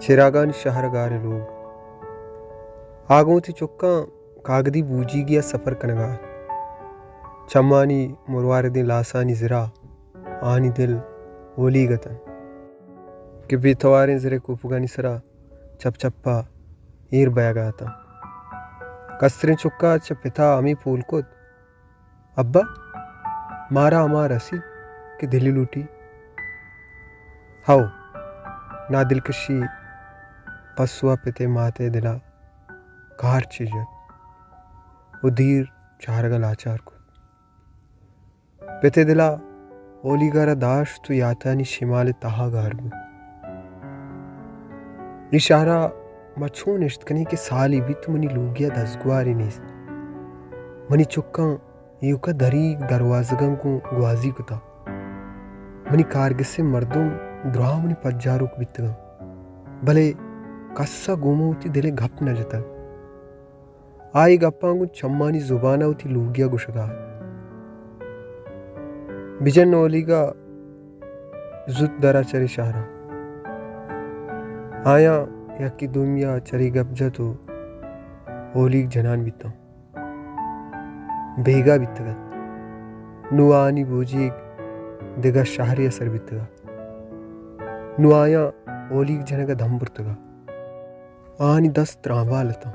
چراگانی شہر ءِ گاریں لوگ۔ آ گوں وتی چکاں کاگدی بوجیگی ءَ سفر کنگ ءَ اَت۔ چمانی مرواردیں لاسانی زرا آہانی دل اولیگ اتنت کہ بے تواریں زرے کوپگانی سرا چپ چپ ءَ ایر بئیگ ءَ اتاں۔ کستریں چکا چہ پتا ہمے پول کت، ابا، مارا ہما رسیت کہ دلی لوٹی۔ ہو، نادلکشی پسو ءَ پتے ماتے دلا کارچے جت و دیر چارگ ءَ لاچار کت۔ پتے دلا اولیگا را داشت و یاتانی شمال تہا گار بوت۔ اے شہرا ما چون نشت کنیں کہ سالے بیت منی لوگیا دزگوارے نیست۔ منی چکاں ایوکا دریگ دروازگاں گوں گوازی کتا۔ منی کارگسیں مردم دراہ منی پجاروک بیتگاں، بلے کسا گوما وتی دلے گپ نہ جتگ۔ آ اے گپاں گوں چمانی زبان ءَ وتی لوگی ءَ گوشگ ءَ ات۔ بجن اولیگ ءَ زوت درا چرے شہر ءَ۔ آیاں یکے دومی ءَ چرے گپ جت و اولیگ جنان بیتاں۔ بیگاہ بیتگ ات۔ نوں آہانی بوجیگ دگہ شہرے ءَ سر بیتگ ات۔ نوں آیاں اولیگ جنگ ءَ دم برتگ ات۔ آہانی دست ترانبال اتاں۔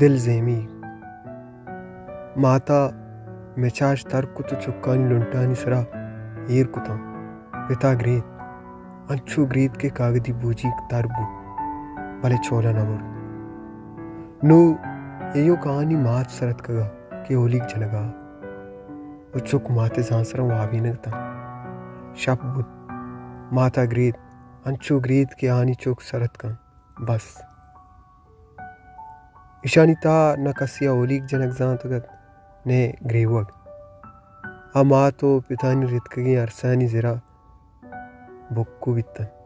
دل زیمی۔ ماتا مچاش تر کت و چکانی لنٹانی سرا ایر کتاں۔ پتا گریت۔ انچو گریت کہ کاگدی بوجیگ تر بوت، بلے چولا نہ برت۔ نوں ایوک آہانی مات سر اتکگ ات کہ اولیگ جنگ ءَ ات و چک ماتے زانسراں وابینگ اتاں۔ شپ بوت۔ ماتا گریت۔ انچو گریت کہ آہانی چک سر اتکاں۔ بس۔ ایشانی تہا نہ کسے ءَ اولیگ جنگ زانتگ ات، نہ گریوگ۔ آ مات و پتانی رتکگیں ارسانی زرا بکو بیتنت۔